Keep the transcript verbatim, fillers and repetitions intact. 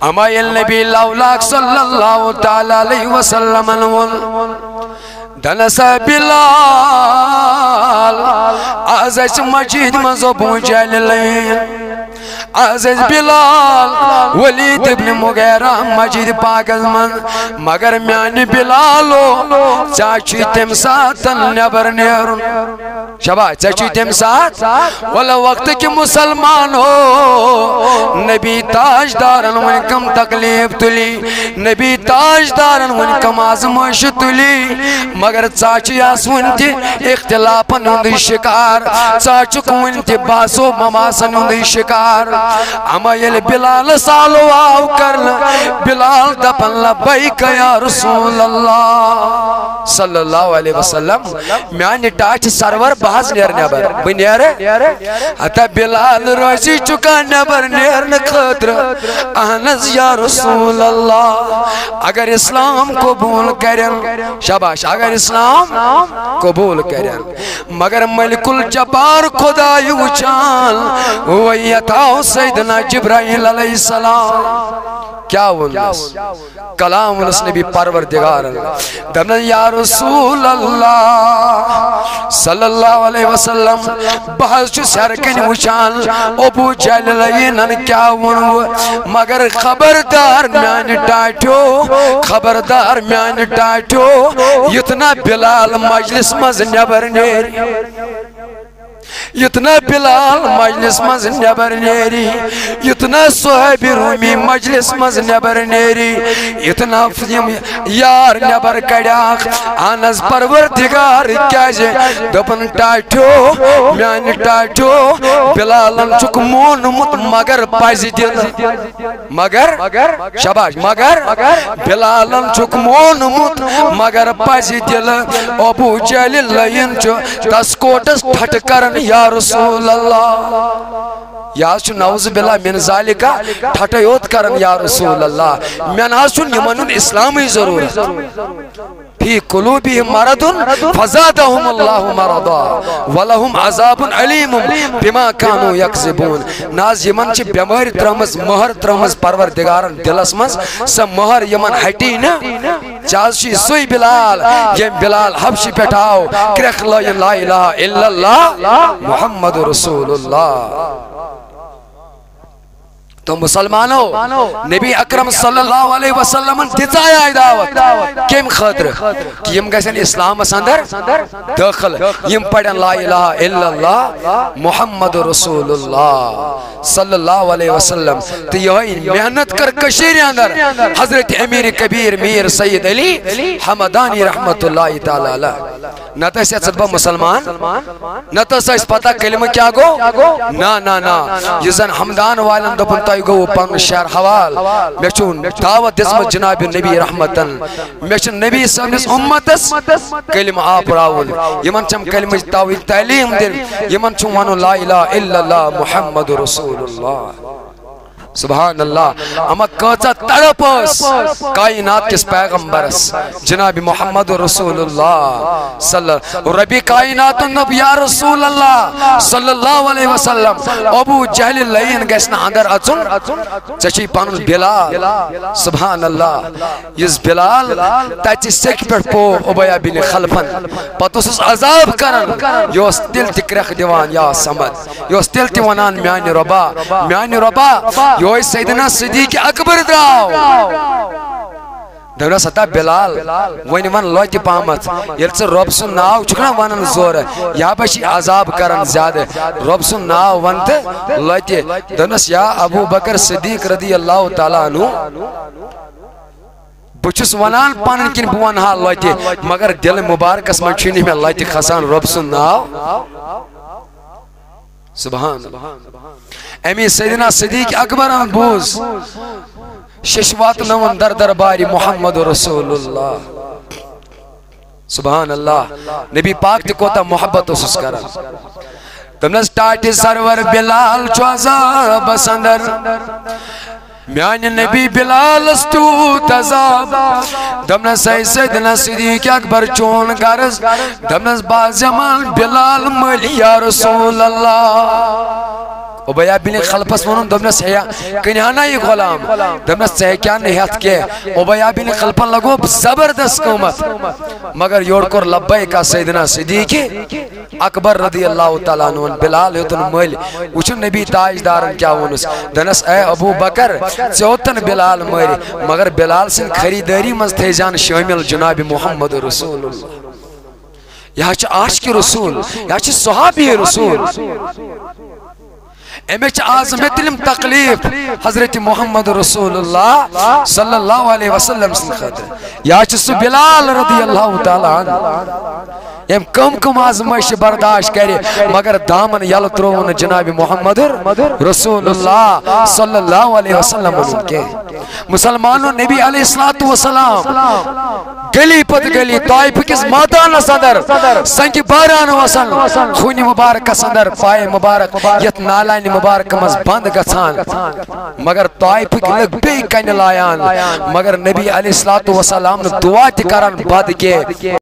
اما ییٚلہِ نبی لولاک صلی اللہ تعالیٰ علیہ وسلمن ووٚن، دنسا بلال، از اسہِ مسجد منٛز ابو جہل لین، از اسہِ بلال ولید ابن مغیرہ مسجد پاکس منٛز، مگر میانہِ بلالو، ژےٚ چھُے تمہِ ساتن نٮ۪بر نیرُن۔ شاباش، ژےٚ چھُے تمہِ ساتہٕ، ولہٕ وقتہٕ کہِ مسلمانو، نبی تاجدارن وۄنۍ کم تکلیف تُلی، نبی تاجدارن وۄنۍ کم آزمٲیشہِ تُلی، مگر ژٕ چھُے آس وُنہِ تہِ اختلافن ہُنٛدُے شکار، ژٕ چھُکھ وُنہِ تہِ بحث و مباحثن ہُنٛدُے شکار۔ اما ییٚلہِ بلالس آلو آو کرنہٕ، بلال دپان، لبیک یا رسول اللہ صلی اللہ علیہ وسلم۔ میانہِ ٹاٹھہِ سرور، بہٕ حظ نیرٕ نٮ۪بر، بہٕ نیرٕ۔ ہتا بلال روزی چُکا نٮ۪بر نیرنہٕ خٲطرٕ۔ اہن حظ یا رسول اللہ، اگر اسلام قبول کرن، شاباش، اگر اسلام قبول کرن، مگر ملک الجبار خدای وچھان، وۄنۍ یتھ آو سیدنا جبرائیل علیہ السلام۔ کیا ووٚننس؟ کلام ووٚنُس نبی پروردگارن۔ دپن، یا رسول اللہ صلی اللہ علیہ وسلم، بہٕ حظ چھُس ہیرٕ کنہِ وٕچھان، ابو جہل لعینن کیٛاہ ووٚنوٕ، مگر خبردار میانہِ ٹاٹھیو، خبردار میانہِ ٹاٹھیو، یُتھ نہ بلال مجلس منٛز نٮ۪بر نیرِ۔ یُتھ نہ بلال مجلس منٛز نٮ۪بر نیری، یُتھ نہ صحابی رومی مجلس منٛز نٮ۪بر نیری، یُتھ نہ یِم یار نٮ۪بر کڑیاکھ۔ اہن حظ پروردگار، کیازِ؟ دوٚپُن، ٹاٹھیو، میانہِ ٹاٹھیو، بلالن چھُکھ مونمُت مگر پزِ دِل۔ مگر، شاباش، مگر بلالن چھُکھ مونمُت مگر پزِ دِل۔ ابو جہل لعین چھُ تس کوٹس ٹھٹہٕ کران، یا رسول اللہ۔ یہِ حظ چھُ نعوذ باللہ من ذالک ٹھٹہٕ یوت کران، یا رسول اللہ۔ مےٚ نہ حظ چھُنہٕ یِمن ہُنٛد اسلامٕے ضروٗرت۔ فی قلوبہم مرض فزادہم اللہ مرضا ولہم عذاب علیم بما کانوا یکذبون۔ نہ حظ، یِمن چھِ بٮ۪مٲرۍ ترٲمٕژ، مۄہر ترٲمٕژ پروردگارن دِلس منٛز، سۄ مۄہر یِمن ہٹی نہٕ۔ ژےٚ حظ چھُے سُے بلال، ییٚمۍ بلال حبشہِ پٮ۪ٹھ آو، کرٛٮ۪کھ لٲیِن لا الہ الا اللہ محمد رسول اللہ۔ تو مسلمانو، نبی اکرم صلی اللہ علیہ وسلمن دِژایے دعوت۔ کمہِ خٲطرٕ؟ کہ یِم گژھن اسلامس اندر دٲخل، یِم پرن لا الہ الا اللہ محمد رسول اللہ صلی اللہ علیہ وسلم۔ تہٕ یِہوٚے محنت کٔر کٔشیٖرِ اندر حضرت امیر کبیر میر سید علی حمدانی رحمت اللہ تعالی علیہ۔ نتہٕ ٲسۍ یژھت بہٕ مسلمان، نتہٕ ٲس اَسہِ پتہ کلمہٕ کیٛاہ گوٚو۔ نہ، نہ، نہ۔ یُس زن ہمدان والٮ۪ن دوٚپُن، تۄہہِ گوٚوُ پنُن شہر حوال۔ مےٚ چھُ دعوت دِژمٕژ جناب نبی رحمتن۔ مےٚ چھُ نبی صٲبنِس اُمتس کلمہٕ آپراوُن۔ یِمن چھم کلمٕچ تاوی تعلیٖم دِنۍ۔ یِمن چھُم ونُن، لا الہ الا اللہ محمد رسول اللہ۔ سبحان اللہ۔ اما کۭژاہ تڑپ ٲس کائنات کِس پیغمبرس جناب محمد رسول اللہ صلی اللہ۔ ربِ کائناتن دوٚپ، یا رسول اللہ صلی اللہ علیہ وسلم، ابو جہل لعین گژھِ نہٕ اندر اژُن، ژےٚ چھُے پنُن بلال۔ سبحان اللہ۔ یُس بلال تتہِ سیٚکہِ پٮ۪ٹھ پوو ابی بن خلفن، پتہٕ اوسُس عذاب کران، یہِ اوس تیٚلہِ تہِ کرٛٮ۪کھ دِوان، یا صمد۔ یہِ اوس تیٚلہِ تہِ ونان، میانہِ رۄبا، میانہِ رۄبا۔ یِہوٚے سیدنا صدیق اکبر درٛاو۔ دوٚپنس، ہتا بلال، وۄنۍ ون لۄتہِ پہمتھ۔ ییٚلہِ ژٕ رۄب سُنٛد ناو چھُکھ نا ونان زورٕ، یا بہ چھی عذاب کران زیادٕ۔ رۄب سُنٛد ناو ون تہٕ لۄتہِ۔ دوٚپنس، یا ابو بکر صدیق رضی اللہ تعالیٰ عنہ، بہٕ چھُس ونان پنٕنۍ کِنۍ بہٕ ونہٕ ہا لۄتہِ، مگر دِلہٕ مبارکس منٛز چھُے نہٕ مےٚ لۄتہِ کھسان رۄب سُنٛد ناو۔ سبحان اللہ۔ امی سیدنا صدیق اکبرن بوٗز، شیٚش واتنٲوٕن در دربارِ محمد رسول اللہ۔ سبحان اللہ۔ نبی پاک تہِ کوتاہ محبت اوسُس کران۔ دوٚپنس، ٹاٹہِ سرور بلال چھُ عذابس اندر۔ میانہِ نبی بلالس تیوٗت عذاب۔ دوٚپنس، "اے سیدنا صدیق اکبر، چون غرض؟" دوٚپنس، "بہٕ حظ ہٮ۪مہٕ ہن بلال مٔلۍ، یا رسول اللہ۔" ابی بن خلفس ووٚنُن، دوٚپنس، "ہے، کٕنہِ ہنا یہِ غلام؟" دوٚپنس، "ژٕ ہیٚکہِ ہا نہٕ ہٮ۪تھ کینٛہہ۔" ابی بن خلفن لگوو زبردست قۭمتھ، مگر یورٕ کوٚر لبیک سیدنا صدیق اکبر رضی اللہ تعالیٰ عنہ۔ بلال ہیوٚتُن مٔلۍ۔ وٕچھُن نبی تاجدارن کیٛاہ ووٚنُس۔ دوٚپنس، "اے ابو بکر، ژےٚ اوٚتن بلال مٔرۍ، مگر بلال سٕنٛدِ خریدٲری منٛز تھٲیزِ ہن شٲمِل جناب محمد رسول اللہ۔ یہِ حظ چھُ عاشق رسول، یہِ حظ چھُ صحابی رسول۔ أمِس چھِ آز مےٚ تِم تکلیف حضرت محمد رسول اللہ صلی اللہ علیہ وسلم سٕنٛدِ خٲطرٕ۔ یہِ حظ چھُ سُہ بلال رضی اللہ تعالیٰ عنہ، ییٚمۍ کم کم آزمٲیشہِ برداشت کرِ، مگر دامن یلہٕ ترووُن نہٕ جناب محمد رسول اللہ صلی اللہ علیہ وسلم کینٛہہ۔" مسلمانو، نبی علیہ الصلوۃ والسلام گلی پتہٕ گلی طائف کِس مٲدانس اندر سنگہِ باران وسان، خوٗنہِ مبارکس اندر پایہِ مبارک یتھ نالانہِ مبارک منٛز بند گژھان، مگر طائفٕکۍ لُکھ بیٚیہِ کنہِ لایان، مگر نبی علیہ الصلوۃ والسلام نہٕ دعا تہِ کران بد کینٛہہ۔